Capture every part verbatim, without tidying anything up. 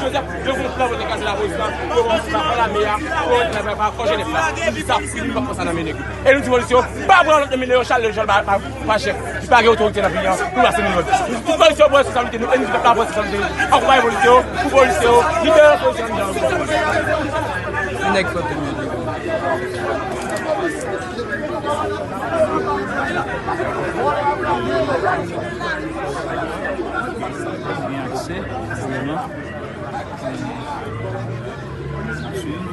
Joseph, yo fè plan pou te kraze lapolis la, yo pran lame a, yo travay pa fò jenès la. Sa fini, pa konsa nan men nèg yo. E nou di polisye yo, pa pran lòt nimewo, Charles Lejol pa, pa, pa chèf. Li pa gen otorite nan peyi a, pou pase nou lòd. Nou di tout polisye yo pran responsablite nou, e nou di pèp la pran responsablite li. Akonpaye polisye yo, pou polisye yo, libere polisye yo anndan. Nèg fòt yo. Gen aksè, vreman. N ap swiv.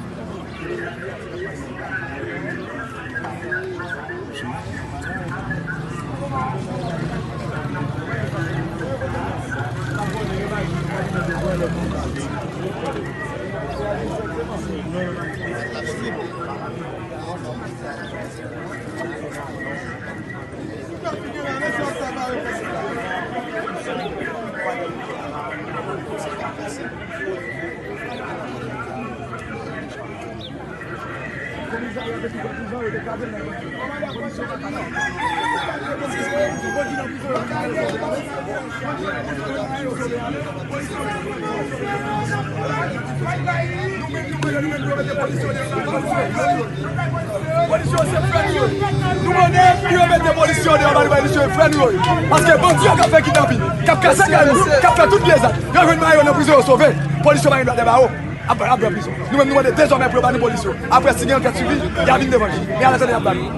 Polisye yo se frè nou yo ye. Nou mande pou yo mete polisye yo deyò, ba nou bay misye frè nou yo ye. Paske bandi yo k ap fè kidnapin, k ap kase kay nou, k ap fè tout vye zak. Yo jwenn mayo nan prizon, yo sove. Polisye yo pa gen dwa dèba yo. Ap, ap pran prizon. Nou menm nou mande dezòmè pou yo ba nou polisye yo. Apre si gen ankèt swivi, y a vin devan jij. Men annatandan y ap ba nou.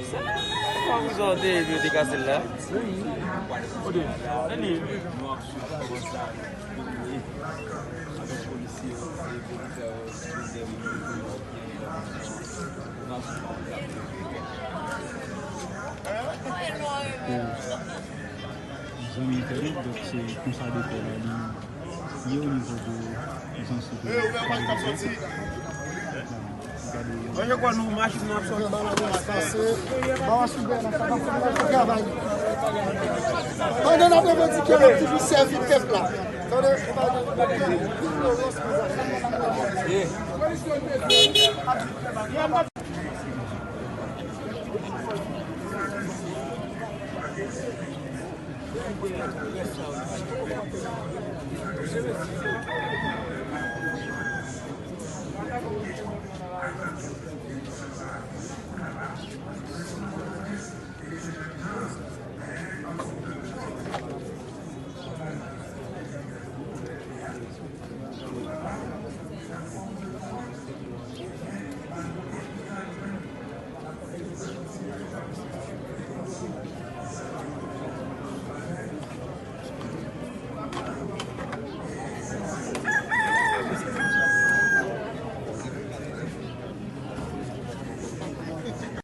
Sa, kòman pou sa w te, epi yo te kase l la? Kote? Tande. Zanmi entènot, donk se konsa de fè la li ye o nivo de zansi de. Mwen, je kwè nou machin nan ap sòti. Pandan n ap revandike, n ap toujou sèvi pèp la. Tande,